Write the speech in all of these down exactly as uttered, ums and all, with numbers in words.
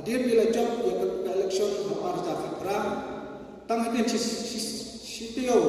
Hadien ba la jop ïa ka election ha u ar hajar khatphra, tang hadien shi, shi, shi taïew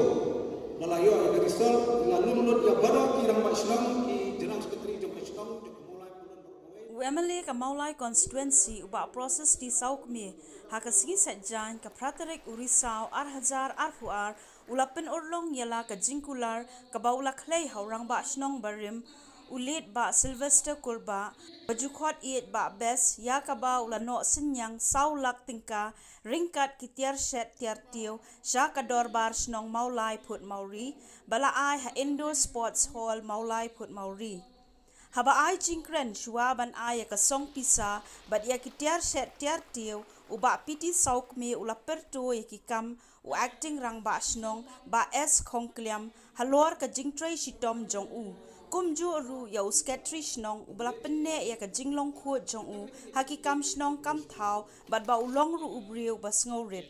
ba la ïoh ïa ka result, la lum lut ïa baroh ki rangbah shnong, ki general secretary jong ka shnong, jong ka Mawlai Pyllun baroh kawei. U M L A ka Mawlai constituency u Bah Proses D Sawkmie ha ka sngi Saitjaiñ ka phra tarik u Risaw ar hajar arphew ar u la pynurlong ïa la ka jingkular kaba u la khlei ha u rangbah shnong barim, u late Bah Sylvester Kurbah, ba ju khot ïeit Bah Best, ïa kaba u la noh synñiang saw lak tyngka ryngkat ki tiar shet tiar tiew sha ka dorbar shnong Mawlai Phut Mawri, ba la ai ha Indoor Sports Hall Mawlai Phut Mawri. Haba ai jingkren shuwa ban ai ïa ka song pisa bad ïa ki tiar shet tiar tiew, u Bah P T Sawkmie u la pyrto ïa ki kam u acting rangbah shnong Bah S Khongkliam halor ka jingtrei shitom jong u. Kumjuh ruh ïa u secretary shnong uba la pynneh ïa ka jinglong khuid jong u ha ki kam shnong kam thaw bad ba u long ruh u briew ba sngewrit.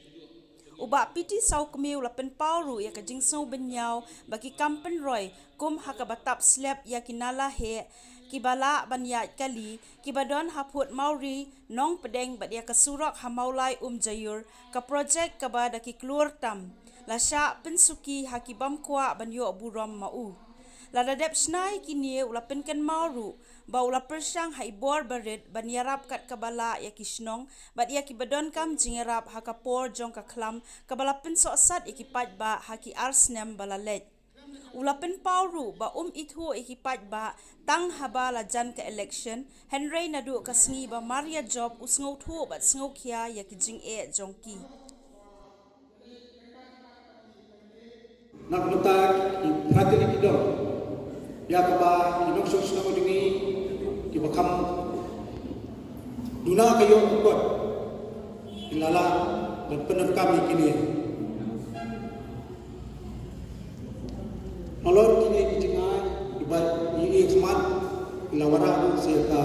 U Bah P T Sawkmie u la pynpaw ruh ïa ka jingsngewbynñiaw ba ki kam pynroi kum ha kaba tap slep ïa ki nala heh, kiba lah ban ïaid kali, kiba don ha Phut Mawri, Nongpdeng bad ïa ka surok ha Mawlai Umjaiur, ka project kaba da ki klur tam la shah pynsuki ha ki bym kwah ban ïoh burom ma u. Lada dep shna ïa kine u la pynkynmaw ruh ba u la pyrshang ha i bor barit ban ïarap kat kaba lah ïa ki shnong bad ïa kiba donkam jingïarap ha ka por jong ka khlam kaba la pynsohsat ïa ki paidbah ha ki ar snem ba la leit. U la pynpaw ruh ba um ithuh ïa ki paidbah tang haba la jan ka election, hynrei naduh ka sngi ba mar ïa jop u sngewthuh bad sngewkhia ïa ki jingeh jong ki. Na ka bynta ki phra tylli ki dong, ïa kaba ki nongshong shnong jong ngi kiba kham duna ka ïoh ka kot, ki la lah ban pyndonkam ïa kine. Halor kine ki jingai kiba ngi ïohi khmat, ki la wanrah ruh sha ka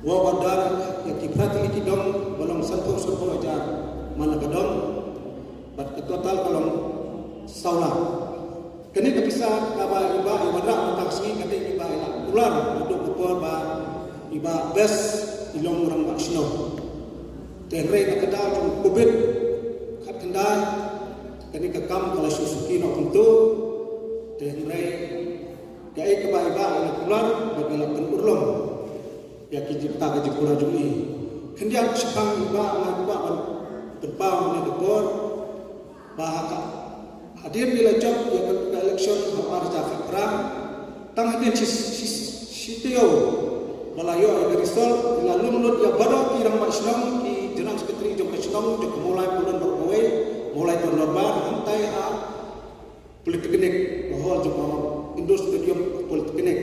Wa wadar ïa ki phra tylli ki dong ba long sanphew sanphew hajar man la ka dong, bad ka total ka long saw lak. Kane ka pisa kaba i Bah i wanrah mynta ka sngi, kane i Bah i la kular naduh ka por ba i Bah Best i long u rangbah shnong. Te hynrei na ka daw jong Covid khatkhyndai, kane ka kam ka la shu suki noh kumto. Te hynrei kaei kaba i Bah i la kular bad i la pynurlong ïa ki jingpynta ka jingkular jong i. Khyndiat shaphang i Bah, nga kwah ban pynpaw ha kane ka por ba ha ka, hadien ba i la jop ïa ka, ka election ha u ar hajar khatphra, tang hadien shi, shi, shi taïew ba la ïoh ïa ka result, i la lum lut ïa baroh ki rangbah shnong, ki general secretary jong ka shnong, jong ka Mawlai Pyllun baroh kawei, Mawlai Pyllun Dorbar, hangtai ha Polytechnic, ka hall jong ka Indoor Stadium Polytechnic.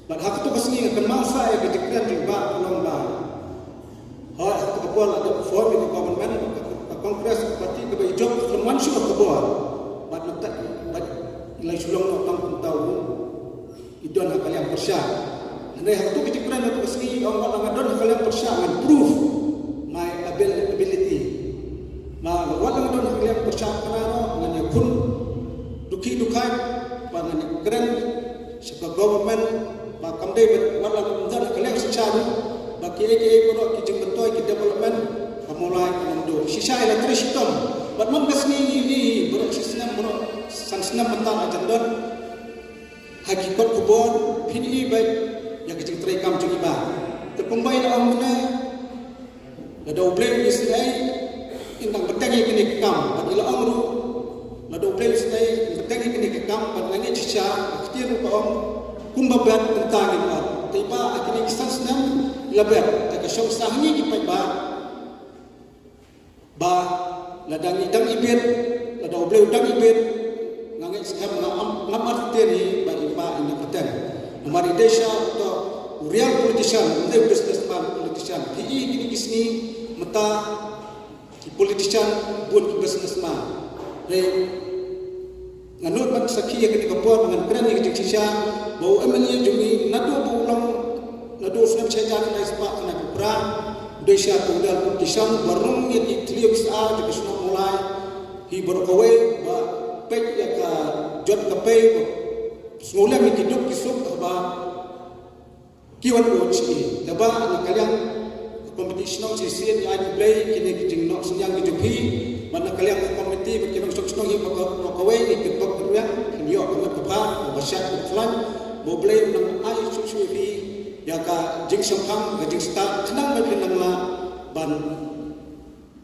Bad ha kato ka sngi nga kynmaw sa ïa ka jingkren jong i Bah, ka long ba, ha kato ka por la dep form ïa ka government, ka, ka Congress, ka party kaba i jop, ka man shuh ka bor. Bad mynta, bad i la shu long noh tang kumta u, i don ha ka liang pyrshah. Hynrei ha kato ka jingkren ha kato ka sngi i ong, wat la nga don ha ka liang pyrshah ngan prove my abil-, ability. Ba wat la nga don ha ka liang pyrshah kane ruh ngan ïakhun dukhi dukhaid, ba ngan ïakren sha ka government ba kam dei ba wat la nga don ha ka liang shisha ruh, ba kiei kiei baroh ki jingmyntoi, ki development ka Mawlai kan ym duh. Shisha i la trei shitom. Bad man ka sngi i, i, i, baroh shi snem, baroh san snem mynta la jan don ha ki kot khubor, phin ïohi beit ïa ka jingtrei kam jong i Bah. Te kumba i la ong mynne, lada U Blei u isynei, in dang bteng ïa kane ka kam. Bad i la ong ruh, lada U Blei u isynei, in bteng ïa kane ka kam, bad nga ngeit shisha, ka ktien ruh ka ong, kumba bet, kumta ngin ot. Te i Bah, ha kine ki san snem i la bet, te ka shong sa ha ngi ki paidbah ba lada ngi dang ibit, lada U Blei u dang ibit, nga ngeit skhem ngam, ngam artatien hi ba i Bah in ym bteng. Namar i dei shisha uto u real politician, ym dei u businessman, politician. Phi i kine ki sngi mynta ki politician bun ki businessman. Hynrei nga nud ban sakhi ïa kane ka por, ngan kren ïa ka jingshisha ba u M L A jong ngi naduh ba u long, naduh u snem shi hajar khyndai spah khyndai phew phra, u dei shisha uto u real politician, ba rung ïa ki thliew ki sah jong ka shnong Mawlai hi baroh kawei, ba peit ïa ka jot ka pei, ba sngewlem ïa ki duk ki suk, ba ki wan vote sha i. Te Bah, na ka liang ka committee Shnong shisien, ïa ai U Blei kine ki jingnoh synñiang ki jong phi. Bad na ka liang ka komiti bad ki nongshong shnong hi baroh kawei, ki paidbah ruh kin ïoh ka met ka phad kaba shait kaba khlaiñ. Ba U Blei un nang ai shuh shuh ïa phi ïa ka jingshemphang, ka jingstad khnang ba phin nang lah ban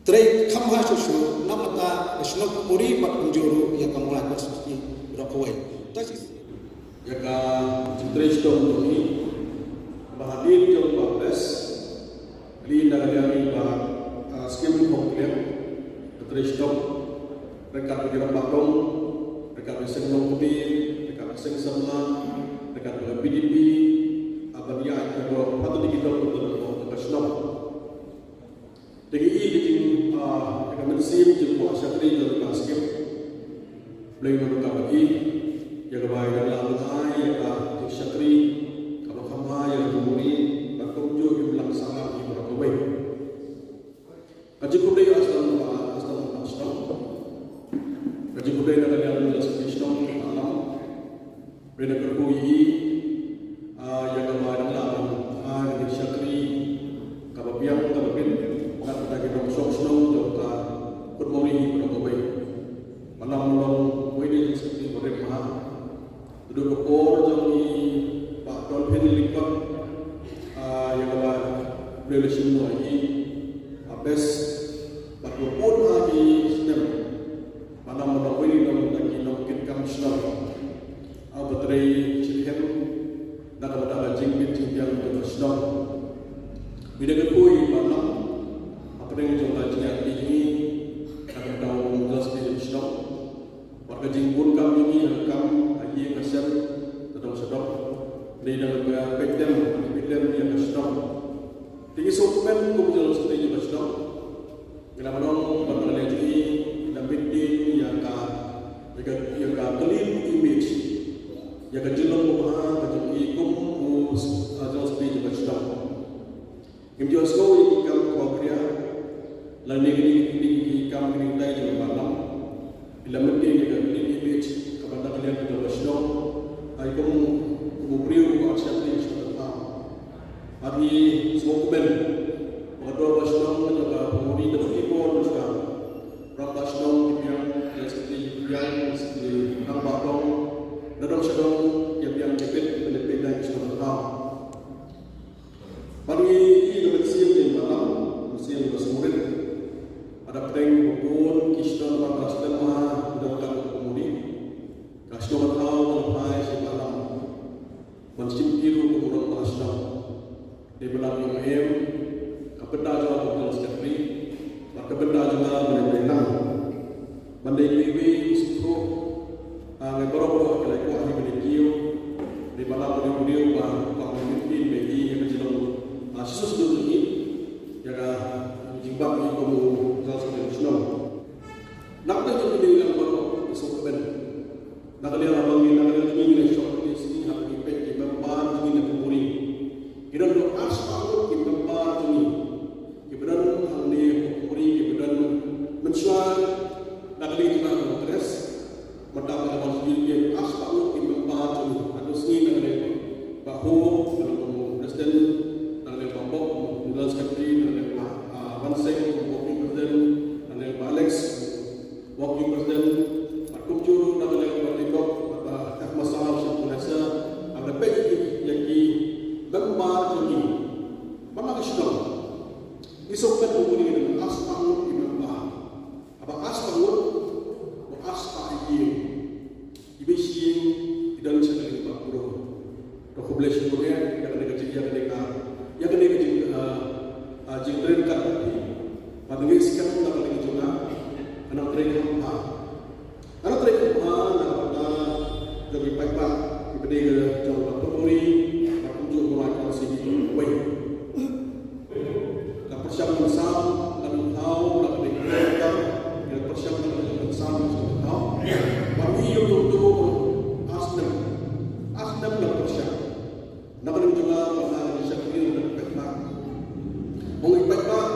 trei kham bha shuh shuh na ka bynta ka shnong Pumuri bad kumjuh ruh ïa ka Mawlai constituency baroh kawei. Te shisien, ïa ka jingtrei shitom jong ngi, ba hadien jong ba best Kali na ka liang ba, ah, skim khong kliang, ka trei shitom, ryngkat bad ki rangbah dong, ryngkat bad ki seng longkmie, ryngkat bad ki seng samla, ryngkat bad ka B D P, ah, ban ïaid ka dong, pat ki dong, ka dong, ka shnong. Te ngi i ka jing, ah, ka mynsiem jingkwah shakri jong ka skim. Blei un nang ryngkat bad ki, ïa kaba ïa la ai ïa ka jingshakri kaba kham bha ïa ka Pumuri, bad kumjuh ki balang sahlang ki baroh kawei. Ka jingkhublei ïa sdang ba, sdang ba sdang. Ka jingkhublei na ka liang jong ka sdang ba lam. Blei un nang kyrkhu ïa i, ah, ïa kaba dang lah ban ai ka jingshakri kaba biang kaba bit, bad na ki nongshong shnong jong ka Pumuri hi baroh kawei. Ba lam long kawei na ka jingshakri ba rit bha. Naduh ka por jong i Bah Dolphin Lyngkot, ah, ïa kaba Blei la shim noh ïa i, ah, best, bad ka bun ha ki snem. Ba lam ba la wei long na ki nongkitkam shnong. Ah, ba trei shitrhem na ka bynta ka jingbit jingbiang jong ka shnong. Ngi da kyrkhu ïa i Bah Lam, hapdeng jong ka jingïaid lynti jong i na ka bynta u General Secretary jong ka shnong. Bad ka jingbun kam jong i ha ka kam, ha ïing ha sem, na dong sha dong. Dei na ka peit dem, peit dem ïa ka shnong. Te ngi sngewkmen kum u General Secretary jong ka shnong. Ngi la ban ong ba ka lei jong i, ngi la maintain ïa ka, ïa ka, ïa ka clean image, ïa ka jinglong babha ka jong i kum u, ah, General Secretary jong ka shnong. Ngim ju sngew ïa ki kam kaba khriat, lane kine ki kam kine ki tai jong ka Bah Lam. Ngi la maintain ïa ka clean image kaba na ka liang jong ka shnong. Ai kum, kum u briew uba art shakri sha ka thaw. Bad ngi sngewkmen ba ka dorbar shnong jong ka Pumuri da ki bor mynshwa, rangbah shnong ki biang, ki secretary ki biang, ki rangbah dong, na dong sha dong ki biang ki bit, ki bit ki shnong ka thaw. Bad ngi i ka mynsiem jong i Bah Lam, mynsiem ba sngewrit. Bad hapdeng ba bun ki shnong ba ka sdang ma, ki dang ka Pumuri, ka shnong ka thaw ka la phai sha i Bah Lam ban shim ki ruh kum u rangbah shnong. Dei ba la ïoh em ka bynta jong nga kum u General Secretary, bad ka bynta jong nga ban ïa nang ban dei kiwei ki sngewthuh, ah, ngi baroh baroh ki la kwah hi ban ïa kiew. Dei ba la ban ïa kiew ba kwah ban ïa kiew ba ïa ka jinglong, ah, shisha shisha jong ngi ïa ka jingbat ngi kum u General Secretary shnong. Nangta jong ngi dei lang baroh ki sngewkmen. Na ka liang ba ngi, na ka liang jong ngi ngi la short list ngi hap ngi peit ki member jong ngi na Pumuri. Ki don haduh arspah ngut ki member jong ngi kiba don hangne ha Pumuri, kiba don mynshuwa na ka liang jong nga Congress. Mynta ka ban shu ïa arspah ngut ki member jong ngi. Haduh sngi na ka liang Bah Ho, na ka liang President, na ka liang Bah Bok, General Secretary, na ka liang Bah, ah, Ban Seng, Working President, na ka liang Bah Alex, Working President, bad kumjuh ruh na ka liang Bah Tibok, bad Bah F Masar, Chief Organizer, bad peit ïa ki member jong ngi. Ba ma ka shnong. Ngi sngewkmen ba ngi don arspah ngut ki member. Haba arspah ngut, ba arspah ïing. Iba shi ïing i don sha ka lyngba burom. To khublei shibun ïa kane ka jing, ïa kane ka, ïa kane ka jing, ah, ah, jingtrei ryngkat bad phi. Bad ngi skhem na ka liang jong nga, ka nang trei kham bha. Ka nang trei kham bha na ka bynta jong ki paidbah kiba dei ka jong ka Pumuri, bad kumjuh Mawlai Constituency kiba wei. La pyrshang ban sam, la dang thaw, la dang thaw, la pyrshang ban sam, la dang thaw. Ba ngi ïoh ïoh to ar snem. Ar snem la pyrshang. Na ka liang jong nga, ba nga ïa shakri na ka paidbah. Ong ïa paidbah,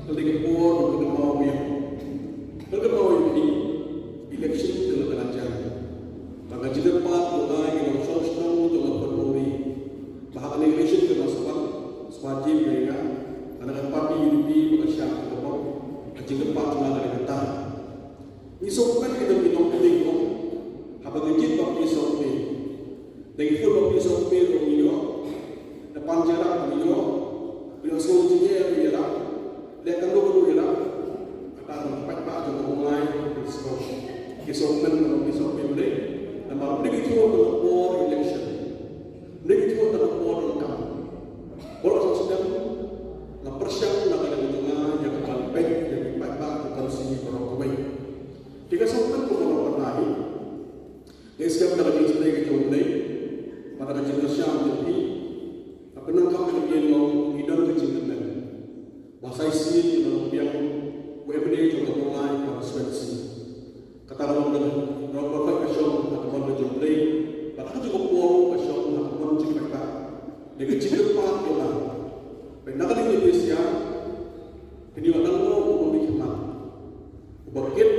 ka dei ka por, ka dei ka maw ïa. Ka dei ka maw ïa. Ïoh sngewthuh ïoh, da pan jingïarap ïoh, ïoh sngewthuh ïoh ïarap, leh kano kano ïarap. Kata ka paidbah jong ka Mawlai ki sngewthuh, ki sngewthuh, ki sngewthuh. Namar mynta ki thaw ka por election, mynta ki thaw ka por donkam. Bor ka sngewthuh nga pyrshang na ka liang jong nga ïa ka ban peit ïa ki paidbah jong ka constituency baroh kawei. Te ka sngewthuh ka por ka Mawlai. Ngi sngap da ka jingstad ka jong U Blei, bad da ka jingkyrshan jong phi, ka pyndonkam ka jong ngi long ngi don ka jingkyrmen ba sa shisien ngi long biang u M L A jong ka Mawlai constituency. Kata ka long ka jong ka shong ha ka mon ka jong U Blei, bad ha ka jong ka por ka shong ha ka mon jong ka paidbah. Dei ka jingkyrpad jong nga ba na ka liang jong phi sha, phin ïoh nang long u nongmihkhmat uba kit,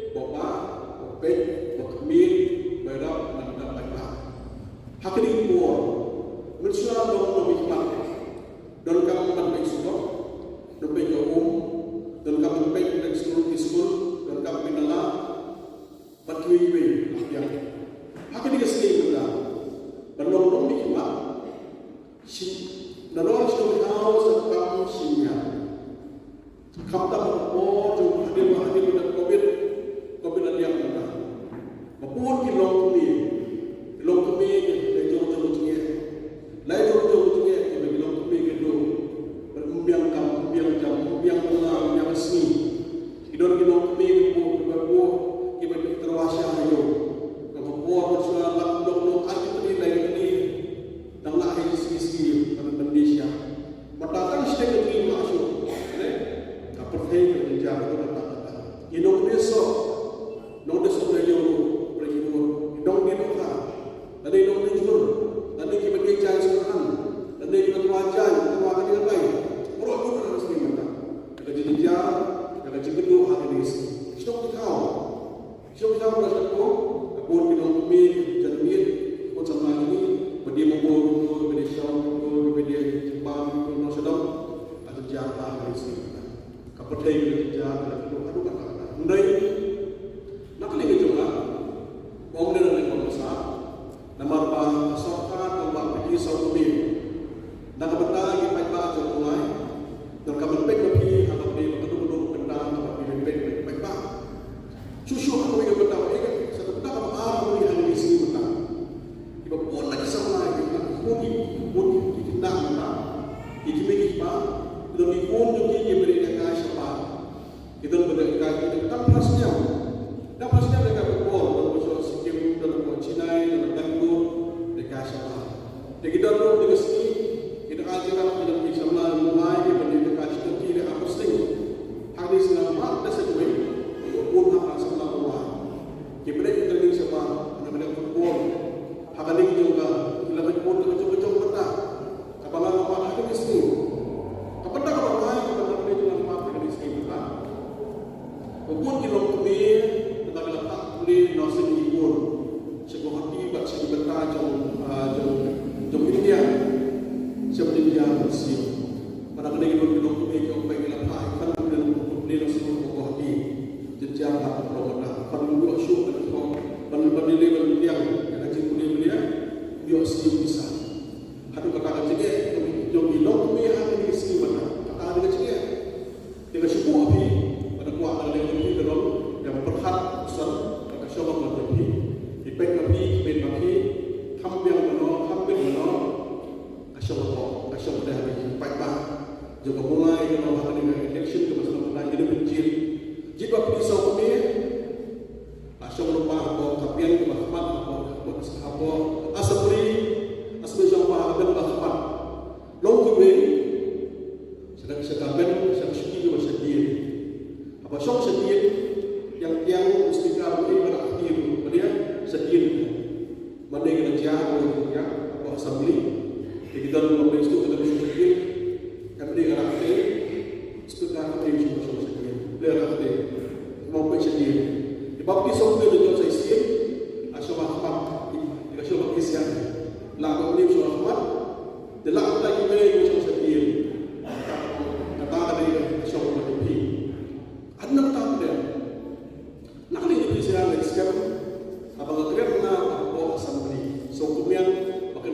uba bah, uba peit, uba khmih, uba ïarap na ka bynta paidbah. Ha kine ki por, mynshuwa long nongmihkhmat, donkam ban peit surok, donkam peit ka um, donkam ban peit ka skul, ki skul, donkam peit nala, bad kiwei kiwei, ha kine ki sngi mynta, ban long nongmihkhmat, Shi, nalor shi thaw sa kam shi nia. Khamtam ka por jong hadien ba hadien ba covid, covid la liang mynta. Ba bun ki longkmie, ki longkmie ki la jong jong jingeh. La jong jong jingeh ki ba ki longkmie ki duk. Ba ym biang kam, ym biang jam, ym biang pala, ym biang sngi. Ki don ki longkmie ki bun, ki ba bun, ki ba ki tyrwa sha ha ïew. Ka por ba shuwa lak dong dong ar ki tylli lai ki tylli. Dang lah hi sngi sngi ban ban dei sha. Mynta tang shisha ka jingim ma shuh. Ne? Ka pyrthei ka jynjar ka mynta mynta. Ngi nongdie soh. Nongdie soh na ïew ruh, pyrthei ruh. Nongdie dohkha. Lane nongdie jhur. Lane kiba dei jaiñ sngewthuh. Lane kiba tyrwa jaiñ, tyrwa kane katai. Baroh kut ha ka sngi mynta. Ka jynjar, ka jingkynduh ha kane ka sngi. Shnong ki thaw. Shu ka jam ka shu ko, ka bun ki nongkmie, ki janmiet, ki khun samla jong ngi, ba die Mawbor ruh, ba die Shillong ruh, ba die Jingbam ruh, nongshadong, ka jynjar ka ha kane ka sngi. Ka pyrthei ka jynjar ka ha kane ka sngi. Hynrei na ka liang jong nga, ym dei na ka liang jong nga, namar ba ka sorkar ka ba pynïasoh ïa u. Na ka bynta ki paidbah jong u Blei, na ka bynta peit ma phi, ha ka bynta ba ka duk duk bynta, na ka bynta peit ma phi paidbah. Shuh shuh ha kawei ka bynta ba ïa ka, sa ka bynta kaba ar ha kawei ha kawei sngi mynta. Kiba bun na ki samla, ki bun, ki bun, ki khynnah mynta. Ki kmie ki kpa, ki don ki khun jong ki, ki ba ïa ka shabar. Ki don ba dei ka, ki don tang phra snem. Tang phra snem dei ka ba bor, don ba sha Sikkim, don ba Chennai, don ba Bangalore, dei ka shabar. Te ki don ruh dei ka sngi, ki don ai jingïarap, ki don ki samla Mawlai, ki ba dei ka shnong ki dei ha posting. Ha kine ki sngi mat da sa duwai, ki ba bun ha ka samla Mawlai. Ki ba dei ki training shabar, na ka dei football. Ha kane ka jong ka, ki la ka jong ka jong ka jong ka. Kaba nga ong ha kine ki sngi. Ka bynta kaba ngai, ka bynta kaba ngai jong nga ha kine ki sngi mynta. Ba bun ki longkmie, bynta ki la tah pule na seng ki bun. Sha Guwahati bad sha ki bynta jong, ah, jong, jong India. Sha India bad sha. Bad kane ki bun ki longkmie jong phi ki la phah, ki la pule na seng ki Guwahati. Jynjar ha ka bynta. Ban ïoh shuh ban ïoh, ban, ban ïoh, ban ïoh, ban ïoh, ban ïoh shuh bisa. Haduh kata ka jingeh jong ki longkmie ha kine ki sngi mynta. Kata ka jingeh. Te nga shu buh ïa phi, bad nga kwah ka leh ïa phi ka long, ïa pyrkhat, pyrkhat, ka shong ka jong phi. Ki peit ma phi, ki peit ma phi, kham biang mano, kham biang mano. Ka shong ka, ka shong ka dei ha ki paidbah. Jong ka Mawlai ka long ha kane ka election kaba sdang mynta, ki dei ban jied. Jied ba phi sngewthuh. Ka shong lypa hapoh ka biang kaba khmat hapoh, hapoh, hapoh assembly, assembly shong lypa ha ka biang kaba khmat. Long kiwei, sha ka, sha ka biang, sha ka shuki kaba shadien. Haba shong shadien, tiang tiang u speaker u dei ba la khati ruh, ba dei shadien. Mane ki la jia, mane ki la jia, hapoh assembly. Te ki don ba phi sngewthuh ka dei shong shadien. Ka dei ka la khati, speaker ka dei shong shong shadien. Dei la khati. Mo phi shadien. Te ba phi sngewthuh ka dei shong shadien. Ka shong ba khmat. Ka shong ba khmat. La ba phi shong ba khmat. Te la ka dei ki mane ki shong shadien. Kata ka dei ka shong ba khmat. Hadien nangta phi dei. Na ka liang jong phi sha nga skhem, haba nga kren na hapoh assembly. Sngewthuh mynta, ba kan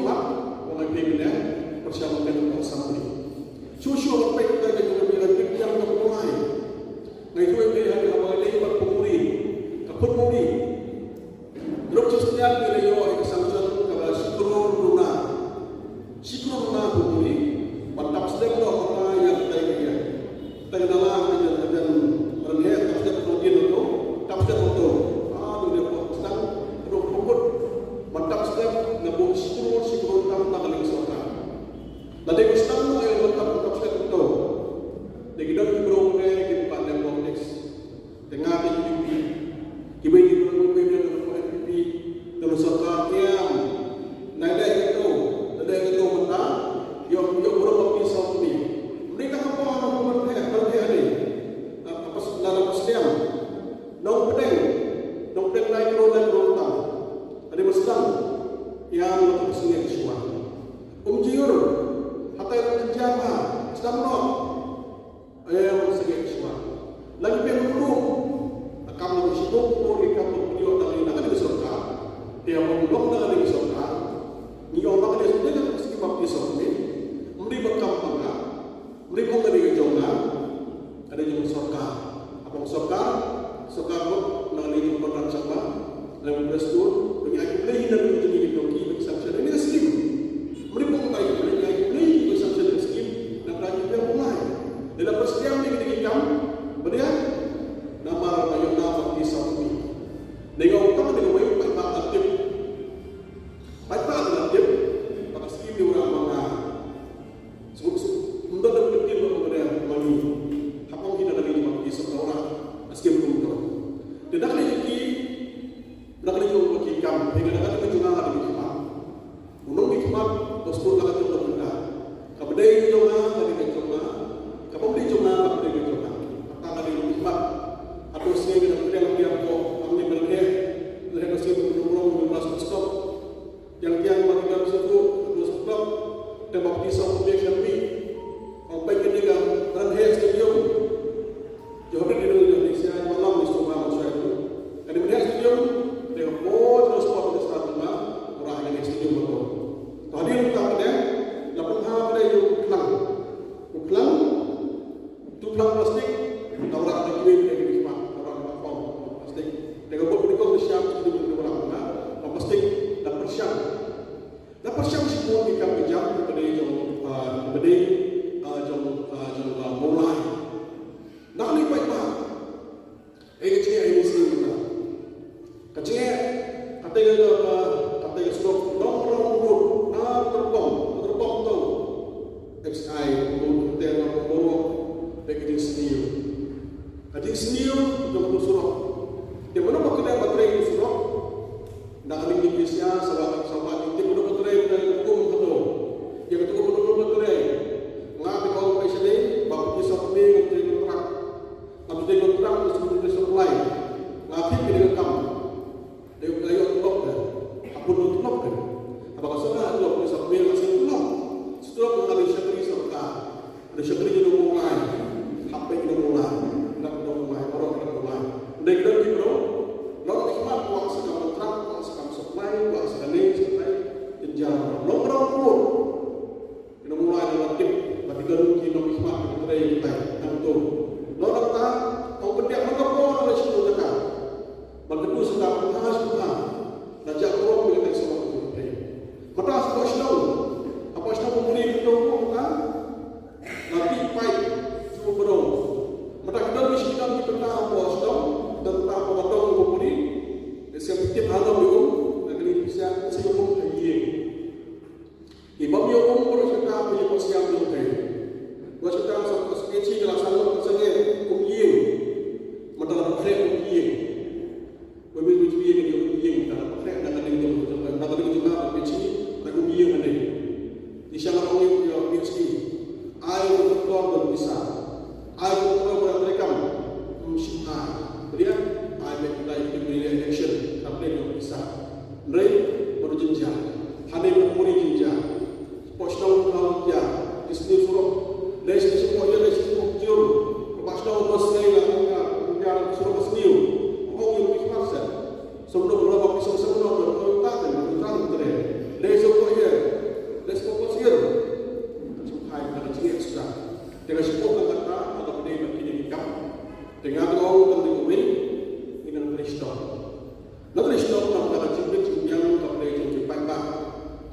khmat, wan ai phi mynne, pyrshang mynne ka assembly. Shuh shuh wan peit ka jingkyrmen ka jingkyrmen ka Mawlai. Nga ïathuh ïa phi ha kaba ïadei bad ka Pumri. Ka Pumri. Ruh shu sdang ngi la ïoh ïa ka sanction kaba shi klur ruh na. Shi klur ruh na Pumri. Ban tap step noh mynta ïa katai ka ïa. Tang na la ka jan ka jan rynheh tap step noh dien noh to. Tap step noh to. Ah, tu dia pok sdang. Ruh pokut. Ban tap step na buh shi klur, shi klur tam na ka liang sorkar. Lada ki sdang noh ïa ban tap, tap step noh to. Dei ki don ki briew ne ki buka lem politics. Te nga te U D P. Kiba ïeit ki briew kiba ïeit ki briew N P P. Te la sorkar kiam. Nai dei kato, nai dei kato mynta. Ïoh, ïoh burom ma ki sawdong. Mri ka hapa nong pyntheh, pyntheh dei. Apa s-, lada pas kiam. Nongpdeng, nongpdeng lai klur, lai klur tam. Ade ba sdang. Ïa nong sngewsih shuwa. Um jur. Hatai nong jam ha. Sdang noh. Ïa, sngewsih shuwa. Lagi phi ïa, kam ngi shu buh buh ïa ka kam ngi ïoh dang ïa ka dei sorkar. Te ïa, ym long dang ïa ka dei sorkar. Ngi ïoh dang ïa ka dei sorkar, ngi ïoh dang ïa ka dei sorkar. Mri ba kam ba nga. Mri ba ka dei ka jong nga. Ka dei jong sorkar. Haba sorkar, sorkar buh dang ïa ka dei jong Conrad Sangma. Lem Prestone, ba ngi ai khublei hi na ka jong ngi ki nongki ba ki sanction ïa ka skim. Mri ba ngi ai khublei, ngi ai khublei hi ba sanction ïa ka skim. Namar ki pynlong lai. Dei la pyrshang ïa ki dei ki kam, ba dei namar ba ïoh na ba ki sanction. Dei nga ong tang dei nga wei paidbah la tip. Paidbah la tip ba ka skim dei wanrah ma nga. Suk, suk, ym don da ka ktien ba ong dei ma ngi. Hap ong hi na ka dei ma ngi suk ka wanrah. Ka skim kumto. Te da ka dei ki, da ka dei ki kam, te ka da ka dei ki jong nga ka dei ki khmat. U nong ki khmat, ba sdang la ka jong ka bynta. Kaba dei jong nga, ka dei ka jong nga. Kaba ym dei jong nga, ka dei ka jong nga. Kata ka dei ki khmat. Hato sngi ka dang dei ka dei ko, am ni bel dei. Dei ka sdang ka dei ko, dei ka sdang. Yang yang ba ki dang sdang, dei ka sdang. Te ba ki sa ko dei ka dei. Ong pai ka dei ka, dang dei stadium. Jong ka dei dei dei sia malam di sekolah manusia itu. Kani melihat stadium, dia pun terus kuat di stadium lah, orang yang di stadium betul. Tadi kita pada, lapan ha pada yang kelang. Kelang, tu kelang plastik, orang ada duit dia di rumah, orang ada pom plastik. Dia buat beli kau siap di rumah orang mana, plastik dan persiap. La pyrshang shibun ki kam ki jam kiba dei jong, ah, kiba dei, ah, jong, ah, jong, ah, Mawlai. Na kane paidbah. Ei ka jingeh ei ka skim mynta. Ka jingeh, kata ka, ah, kata ka surok, Nongrong Road, na Tympong, Tympong to. X I, Nongrong Road, te Nongrong Road, te ka jingsniew. Ka jingsniew jong ka surok. Te mano ba kynnoh ba trei ka surok? Na ka liang ki pisa, sawa, sawa, ki tip mano ba trei, mano ba kum hato. Ïa ka tukum mano ba trei. Nga te ka ong pisa dei, ba ki sa pynbeit ka trei kontrak. Ka trei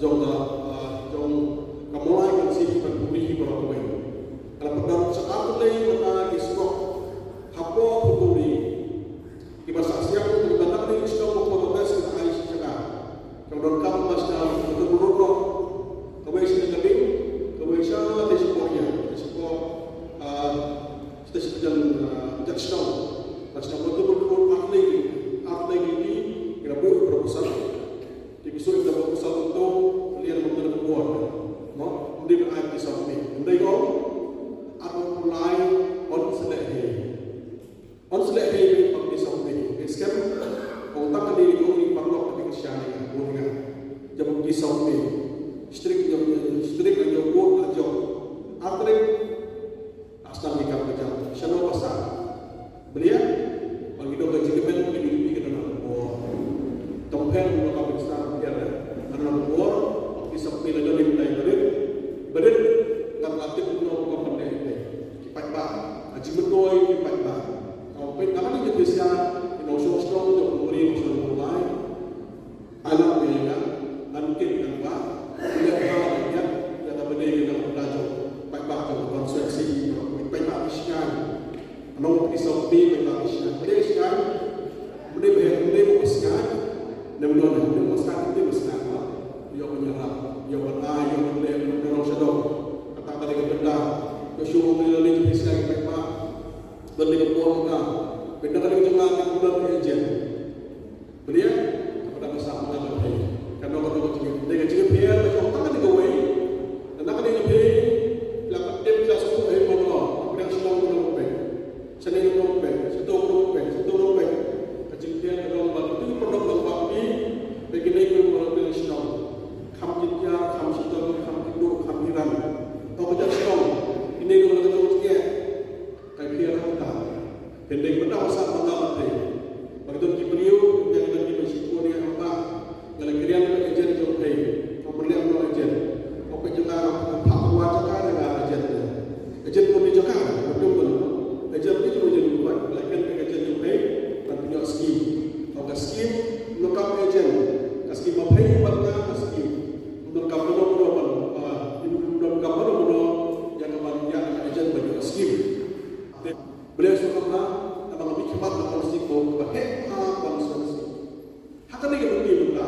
Ka, ah, jong ka Mawlai kan sih ban puri hi baroh kawei. Ka la pyndonkam sa ar tylli na ki shnong hapoh Phungburi. Kiba sah siang kiba dang dei shnong ba kordor bes ki ai shi jaka. Ka donkam ba sha ka Phungburi. Kawei sha ka Ding, kawei sha te sha Korea, te sha ko, ah, te sha jan, ah, jan shnong. Ba shnong ba tu ba kordor ar tylli, ar tylli ki, ki la buh proposal. Te ki shu ïa proposal to, lian ba ka bor. Mo, ym dei ban ai ki sawt ni. Ym dei ko, ar tylli lai, yn sa leh hi. Yn sa leh hi ba ki sawt ni. Ki skhem, ong tang ka dei ko ni paralok ka dei ka sha ni, ko ni. Jab ki sawt ni. Strict ïa, strict ïa ko, ïa ko. Ar tylli Astan ki kam ka jam, shano ba sah. Belian, ba ngi don ka jingkmen, ngi don ka bor. Tang pher ngi don ka bor, ngi don ka bor, ki sap ni la don lim dai barit. Barit, ngan latip ngi don ka pandai dai. Ki paidbah, ka jingmyntoi ki paidbah. Ka peit ngan ïa pisa, ngi don shong shong, ngi don ka bor, ngi don ka bor. Alam ïa nga, ngan kit ngan ba, ïa ka ïa, ïa ka bynta ïa ka bynta jong, paidbah jong ka konstituensi, paidbah ki shngain. Nong ki sawt ni paidbah ki shngain. Bynta shngain, bynta ba, bynta ba shngain. Nem don, nem ba shngain, nem ba shngain ba. Ïa ban ïarap, ïa ban ai, ïa ban leh, ïa ban rong shadong. Kata ka dei ka bynta, ïa shu ong ïa lei ki shngain paidbah. Ban lei ka por ka, bynta ka dei ka jong nga ka bynta ka agent. Belian, ka pynda ka sah ma nga ka phi. Ka nong ka nong ka jingim. Dei ka jingim phi, ka jong tang ka dei kawei. Ka nong ka dei ka phi, la ka tip ka suk hei mano, ka pynda shnong mano phi. Shnong mano phi, shnong mano phi, shnong mano phi. Ka jingim phi, ka nong ba, tu ka nong ba phi, dei ka dei ka nong ba phi shnong. Kham jingim, kham shnong, kham jingim, kham hiran. Tang ka jong shnong, ini ka nong ka jong jingim. Ka phi ra ka. Pyndik pyndak sa pyndak pyndik. Ba ki don ki briew, ba ki don ki ba shipor ïa ka ba. Nga la kren ba agent jong phi. Ba pynlong ba agent. Ba ka jong nga ka pha ka wa jaka da ka agent. Agent pun ni jaka, ba dum ba. Agent ni jong agent ba. La kren ba agent jong phi. Ban pynïoh skim. Ba ka skim, no ka agent. Ka skim ba phi ba ka skim. No ka ba no ba. No ka ba no ba. Ïa ka ban ïa ka agent ba ïoh skim. Belian shu kham ha, namar nga mih khmat na konstituensi ko, kaba heh ha konstituensi. Ha kane ka bynta mynta,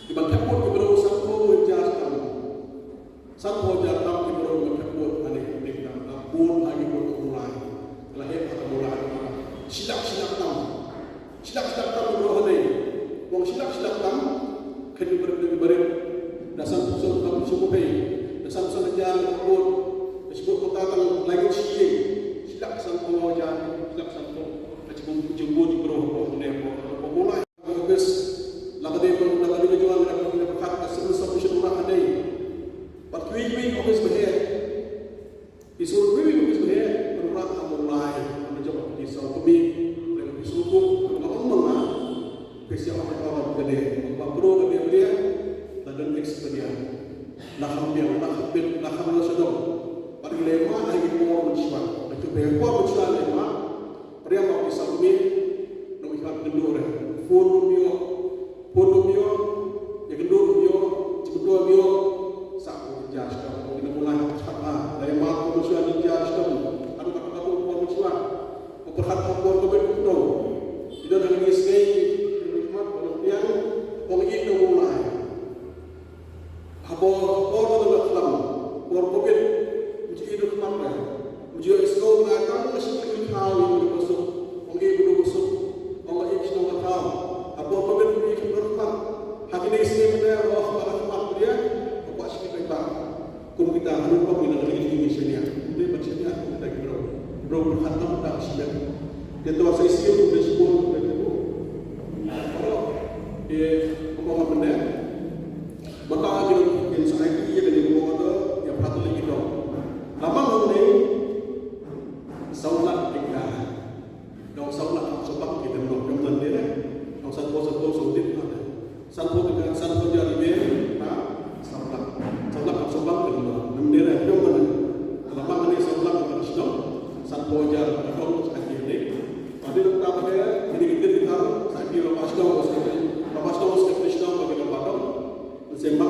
kiba thep vote ki briew sanphew hajar tam. Sanphew hajar tam ki briew kiba thep vote ha kane ka bynta mynta. Bun ha ki vote u Mawlai. Ka la heh ha ka Mawlai. Shi lak, shi lak tam. Shi lak shi lak tam ruh hangne. Wan shi lak shi lak tam. Khein ki barit, ki barit. Da san phew san, da san phew san phew. Da san phew san hajar ka vote. Da shi vote ka tang lai ngut shi. Shi lak san phew hajar, shi lak san phew. Ka jingmut, jingmut, jingmut ruh hangne, ruh, ruh, ruh, ruh, ruh. Office, la ka dei, la ka dei ka jong, la ka dei ka jong, la ka dei ka jong, la ka dei ka jong. Bad kiwei kiwei office ba heh. Ki sur wi wi ki sur he, pynrap ha Mawlai, ha jong ki sur kmie, ki sur ko, ka ong ma nga, phi sha ong ka ong ka dei, ba bro ka dei, la don experience, la kham biang, la kham bit, la kham la shadong, bad ki leh ma ha ki por mynshuwa, ka jong phi por mynshuwa leh ma, Pyrshah ba ki sawdong, nong ïa kynduh re. Phone nong ïoh, phone nong ïoh, ïa kynduh nong ïoh, jingkynduh nong ïoh. Sa ko jia sdang, ko kynduh mulai ha ka khat ha. Dei ma ko mynshuwa jia sdang. Adu ka ka ko mynshuwa. Ko pyrkhat ko por ko bet ko kynduh. Ida na ngi snei, ko mat ko nong piang, ko ngi nong mulai. Ha por, por ba la klam, por Covid, mji i duk mak ne. Mji i sngewbha ka mo shi ki thaw i duk suk, ong i duk suk, ong i shnong ka thaw. Ha por Covid mji i duk mak. Ha kine sngi mynta, oh, ba la mak dia, ba shi ki ba. Kum kita hanu ko mina ri ni shania. Mbe ba shania, kita ki bro. Bro, khat nam ta shania. Dia tu asai siu, dia shibun, dia tu. Oro, dia, ko mo mynta. Mynta ki dang kin sa ki ïa kane ka bor ka ïa prat lei ki dong. Namar hangne saw lak tyngka. Dong saw lak khamsaw bak ki dang dong dong nan de. Dong sanphew sanphew saw dit na. Sanphew tyngka sanphew jar ri ha saw lak. Saw lak khamsaw bak ki dang dong de dong nan. Namar hangne saw lak ka sdong sanphew jar ka dong sa ki de. Padi dong ta ba de.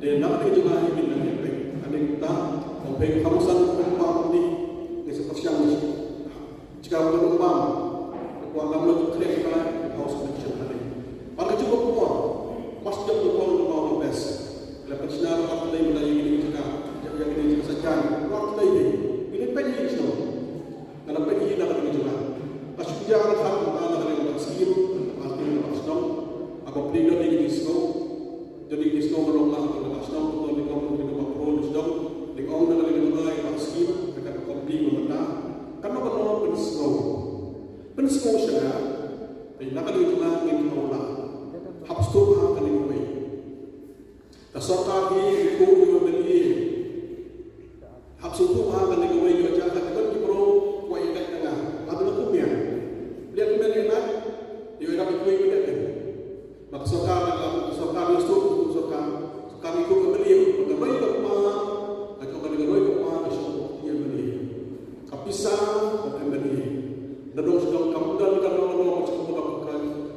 Te na ka dei jong nga hi min na ka pei. Ka dei ta, ong pei ka kham san ong pam ni, ngi sa pyrshang ni. Jika ka ong pam, ka kwah lam lo ka khlem ka, ka house connection ka dei. Ba ka jong ka por, mas jong ka por ka best. La pyrshang la ka dei, la ïa ka dei jaka, ïa ka dei jaka sa jan, la ka dei. Ini pei ni jong. Nga la peit hi na ka liang jong nga. Ka shu pynjah ka khat mynta na ka liang ka skim, ka skim ka shnong. Haba plie don ïa ki jingsngew. Don ïa ki jingsngew ka long la ka shnong, ka long ïa ka, ïa ka ba pro na shnong. Dei ong na ka liang jong nga ïa ka skim, ka ka complete mynta. Kan ba ka long pynsngew. Pynsngew sha nga. Dei na ka liang jong nga ngin ong la. Hap sngewthuh ha kane kawei. Ka sorkar hi i kyrkhu ïa u M L A. Hap sngewthuh ha kane kawei, ïoh jaka ki don ki briew kwah ïaleh na nga. Lada la kumne, leh kumne ïa nga, ïoh ïarap ïa kiwei ki leh. Ba ka sorkar, ka sorkar ïoh sngewthuh, ka sorkar, sorkar i kyrkhu M L A. Ba ka roi ka kpa, ka jong kane ka roi ka kpa, ka shong ka M L A. Ka pisa ka M L A. Nadong sdang kam don ka long long ka sdang ka ka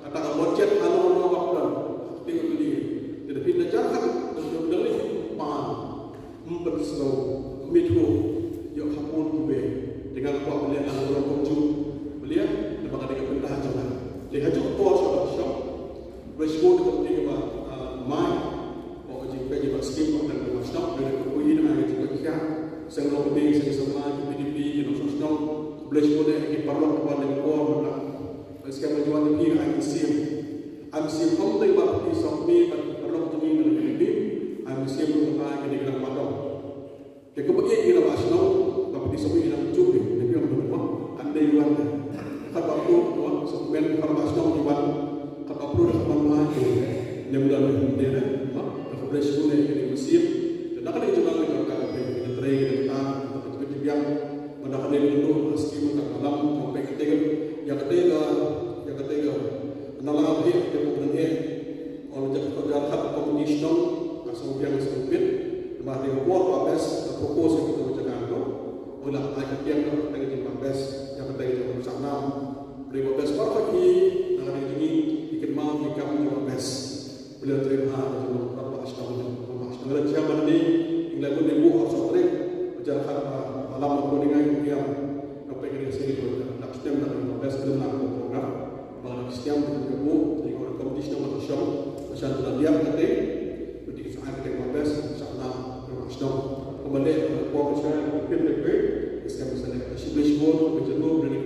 kata ka budget ka long long ka don. Te ka M L A. Te da phi na jar ka dong dong ni pan. Ym pynsngew, ym ithuh. Ïoh ha bun kiwei. Te nga kwah ba leh ka long long kumjuh. Ba leh na ba ka dei ka bynta jong nga. Te ha juh por sha ba shong. Khublei shibun ïa ka komiti kaba, ah, mai. Ba ka jingpeit ïa ka skim ba kan ka shnong, ba ka poi ïa ka jingpeit ïa. Seng long ka dei, seng samla, ki P D P, ki nongshong shnong. Khublei shibun ïa ki paralok ba wan ïa ka por mynta. Ba skem ka jingwan ïa ki, ai mynsiem. Ai mynsiem ym dei ba ki song ki, ba ki paralok jong ngi na ka P D P. Ai mynsiem ruh ba ki dei ki nongpyndonkam. Te kumba ïa ki la ba shnong, ba phi sngewthuh ïa nang chuh ni, te phi ong ba kan dei wan. Kat ba phi ong ba sngewthuh, kat ba shnong ïa wan, kat ba phi ong ba wan ïa. Nem don ïa te re, ba ka fresh ku ne ïa ka mynsiem. Te na ka dei jong ka ka ka ka trei ka ta, ka ka biang, ba na ka dei ka skim ka ka lam, ka pek ka te ka, ïa ka te ka, ïa ka te ka. Na la ka te ka ka. Ol jaka ka jaka ka competition ka song biang song pit. Ba dei ka bor ba best ka propose ka tu jaka tu. Ol la ai ka biang ka teng jing ba best, ïa ka teng jing ba sa nam. Dei ba best ba ka ki na ka dei jing i kin ma i kam jing ba best. Bila trei ha ka jing ba ba song jing ba song la jam ni. Ing la bu ni bu ha song trei. Jaka ka ba lam ko ni ngai ko biang. Ka pe ka ni sini ko. Nak stem na ka best na ko program. Ba ngi sdang ka buh, ngi ong competition ba ka shong, ba shan ba la liang kata, ba dei sa ai kata ba best, sa nam, ba sdang. Kumba dei, ba ka shong, ba pyn da kai, ngi sdang ba sa dei, ka shi blei shibun, ka jingmut, ba dei